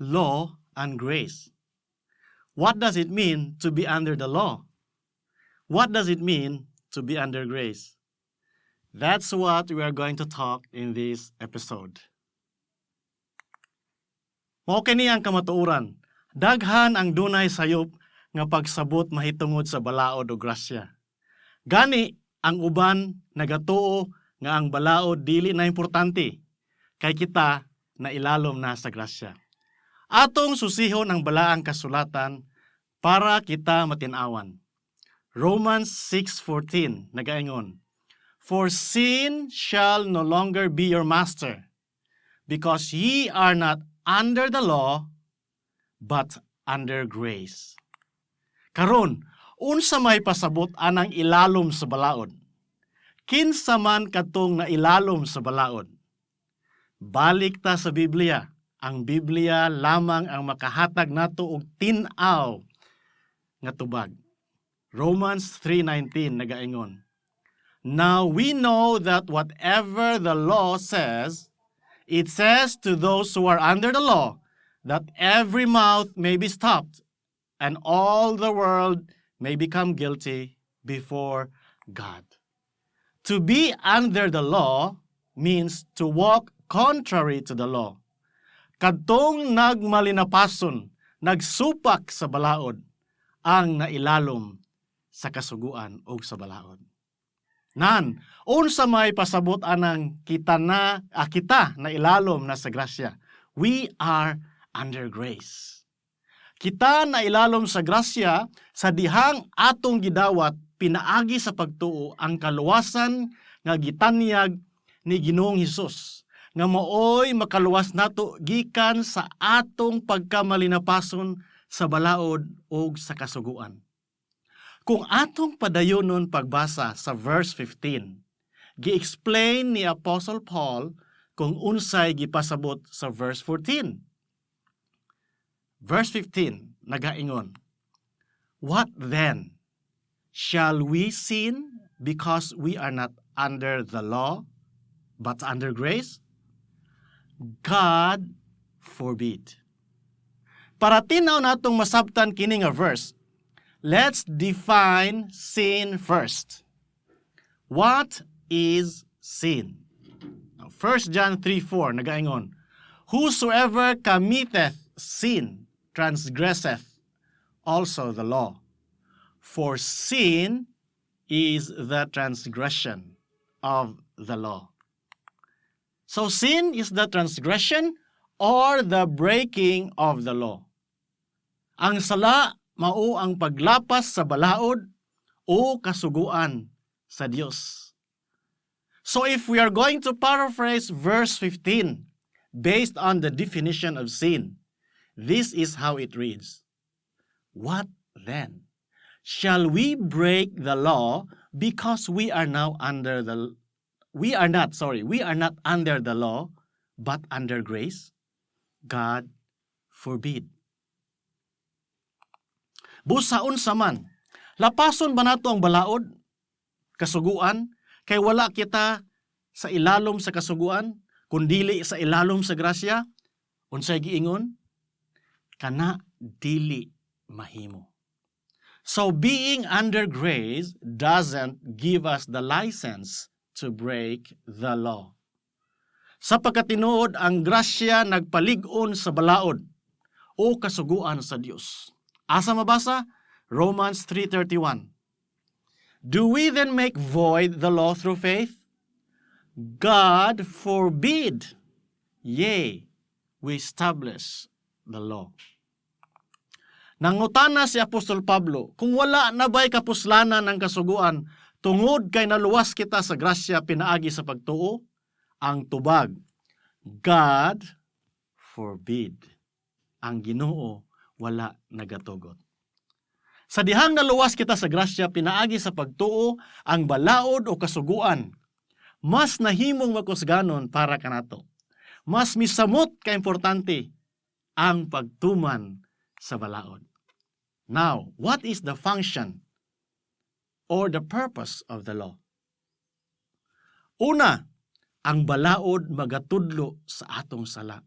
Law and grace. What does it mean to be under the law? What does it mean to be under grace? That's what we are going to talk in this episode. Mao kini ang kamatuoran. Daghan ang dunay sayop nga pagsabot mahitungod sa balaod o grasya. Gani ang uban nagatuo nga ang balaod dili na importante kay kita na ilalom na sa grasya. Atong susihon ang balaang kasulatan para kita matin-awan. Romans 6:14 nagaingon, "For sin shall no longer be your master, because ye are not under the law, but under grace." Karon, unsa may pasabot anang ilalom sa balaod? Kinsa man katong nailalom sa balaod? Balik ta sa Biblia. Ang Biblia lamang ang makahatag nato og tin-aw nga tubag. Romans 3:19 nagaingon, "Now we know that whatever the law says, it says to those who are under the law, that every mouth may be stopped, and all the world may become guilty before God." To be under the law means to walk contrary to the law. Kadtong nagmalinapason, nagsupak sa balaod, ang nailalom sa kasuguan o sa balaod. Nan, unsa may pasabot anang kita na ilalom na sa grasya? We are under grace. Kita na ilalom sa grasya sa dihang atong gidawat pinaagi sa pagtuo ang kaluwasan nga gitanyag ni Ginoong Hesus nga maoy makaluwas nato gikan sa atong pagkamalinapason sa balaod ug sa kasuguan. Kung atong padayonon pagbasa sa verse 15, gi-explain ni Apostle Paul kung unsay gipasabot sa verse 14. Verse 15 nagaingon, "What then? Shall we sin because we are not under the law, but under grace? God forbid." Para tinaw natong masabtan kini nga verse, let's define sin first. What is sin? Now, 1 John 3:4 nagaingon, "Whosoever committeth sin transgresseth also the law. For sin is the transgression of the law." So sin is the transgression or the breaking of the law. Ang sala mao ang paglapas sa balaod o kasuguan sa Dios. So if we are going to paraphrase verse 15 based on the definition of sin, this is how it reads. What then? Shall we break the law because we are now under the we are not, sorry, we are not under the law but under grace? God forbid. Busa unsa man, lapason ba nato ang balaod? Kasuguan? Kay wala kita sa ilalom sa kasuguan, kundili sa ilalom sa grasya? Unsay giingon? Kana dili mahimo. So being under grace doesn't give us the license to break the law. Sa pagkatinuod, ang grasya nagpalig-on sa balaod o kasuguan sa Dios. Asa mabasa? Romans 3:31. "Do we then make void the law through faith? God forbid. Yea, we establish the law." Nangutana si Apostol Pablo, kung wala na ba'y kapuslanan ng kasuguan tungod kay naluwas kita sa grasya pinaagi sa pagtuo? Ang tubag, God forbid. Ang Ginoo wala nagatugot. Sa dihang naluwas kita sa grasya pinaagi sa pagtuo, ang balaod o kasuguan mas nahimong makusganon para kanato. Mas misamot ka importante ang pagtuman sa balaod. Now, what is the function or the purpose of the law? Una, ang balaod magatudlo sa atong sala.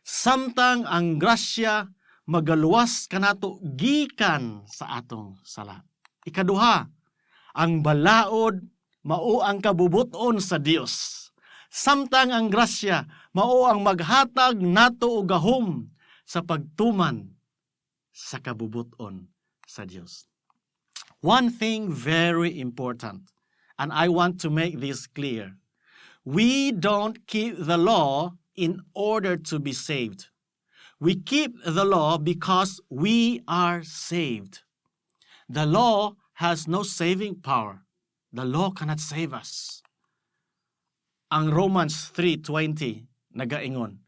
Samtang ang grasya magaluwas kanato gikan sa atong sala. Ikaduha, ang balaod mao ang kabubuton sa Dios. Samtang ang grasya mao ang maghatag nato og gahom sa pagtuman sa kabubuton sa Dios. One thing very important, and I want to make this clear. We don't keep the law in order to be saved. We keep the law because we are saved. The law has no saving power. The law cannot save us. Ang Romans 3:20 nagaingon,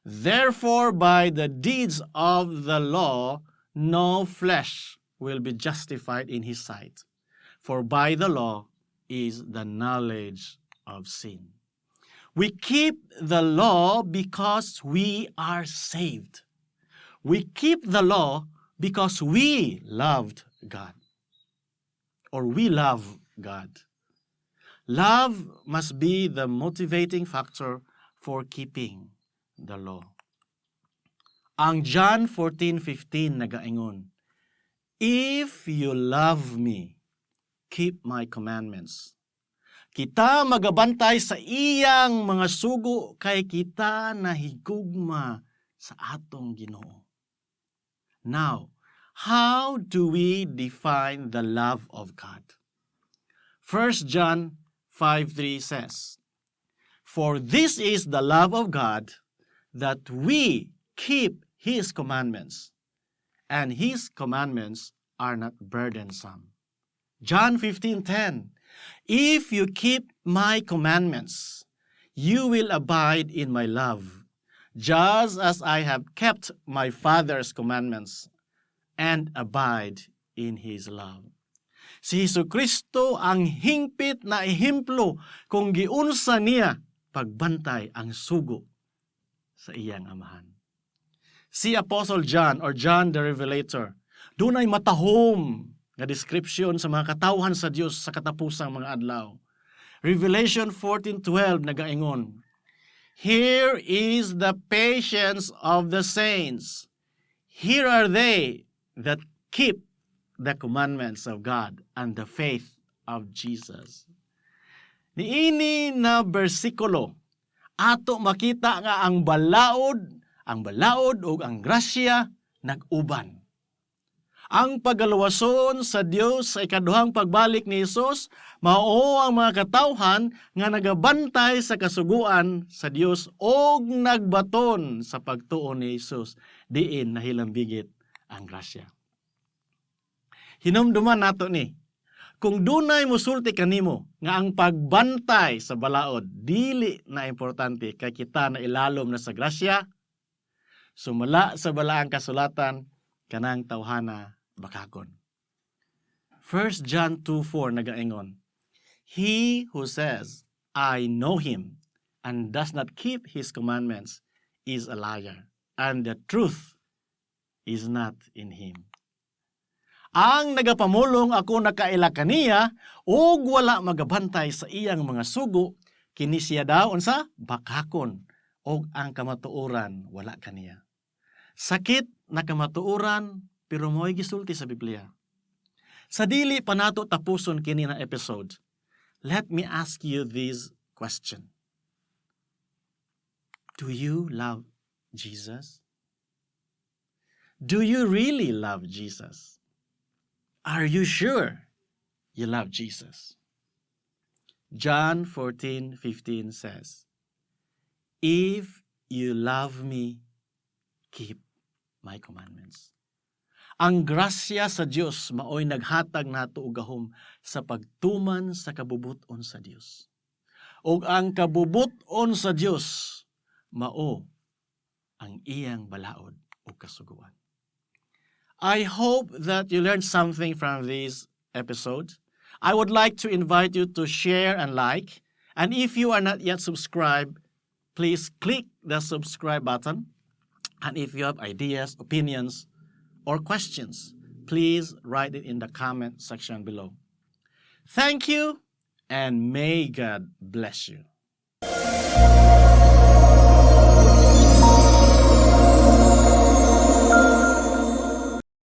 "Therefore, by the deeds of the law no flesh will be justified in his sight, for by the law is the knowledge of sin." We keep the law because we are saved. We keep the law because we loved God. Or we love God. Love must be the motivating factor for keeping the law. Ang John 14:15 nagaingon, "If you love me, keep my commandments." Kita magabantay sa iyang mga sugo kay kita nahigugma sa atong Ginoo. Now, how do we define the love of God? 1 John 5:3 says, "For this is the love of God, that we keep His commandments, and His commandments are not burdensome." John 15:10, "If you keep my commandments, you will abide in my love, just as I have kept my Father's commandments and abide in His love." Si Hesus Kristo ang hingpit na ehemplo kung giunsa niya pagbantay ang sugo sa iyang Amahan. Si Apostle John or John the Revelator, dunay matahom nga description sa mga katawhan sa Dios sa katapusang mga adlaw. Revelation 14:12 nagaingon, "Here is the patience of the saints. Here are they that keep the commandments of God and the faith of Jesus." Niini na bersikulo, ato makita nga ang balaod ug ang grasya nag-uban. Ang pagaluwason sa Dios sa ikaduhang pagbalik ni Hesus mao ang mga katawhan nga nagabantay sa kasuguan sa Dios og nagbaton sa pagtuo ni Hesus, diin nahilambigit ang grasya. Hinumduman nato ni, kung dunay musulti kanimo nga ang pagbantay sa balaod dili na importante kay kita na ilalom na sa grasya, sumala sa Balaang Kasulatan, kanang tawhana bakakon. 1 John 2:4 nagaingon, "He who says, 'I know him,' and does not keep his commandments is a liar, and the truth is not in him." Ang nagapamulong "Ako nakaila kaniya" ug wala magabantay sa iyang mga sugo, kini siya daw unsa? Bakakon, ug ang kamatuoran wala kaniya. Sakit na kamatuoran, pero mao'y gisulti sa Biblia. Sa dili pa nato tapuson kini na episode, let me ask you this question. Do you love Jesus? Do you really love Jesus? Are you sure you love Jesus? John 14:15 says, "If you love me, keep my commandments." Ang grasya sa Dios maoy naghatag nato og gahom sa pagtuman sa kabubut-on sa Dios. Ug ang kabubut-on sa Dios mao ang iyang balaod ug kasuguan. I hope that you learned something from this episode. I would like to invite you to share and like. And if you are not yet subscribed, please click the subscribe button. And if you have ideas, opinions, or questions, please write it in the comment section below. Thank you, and may God bless you.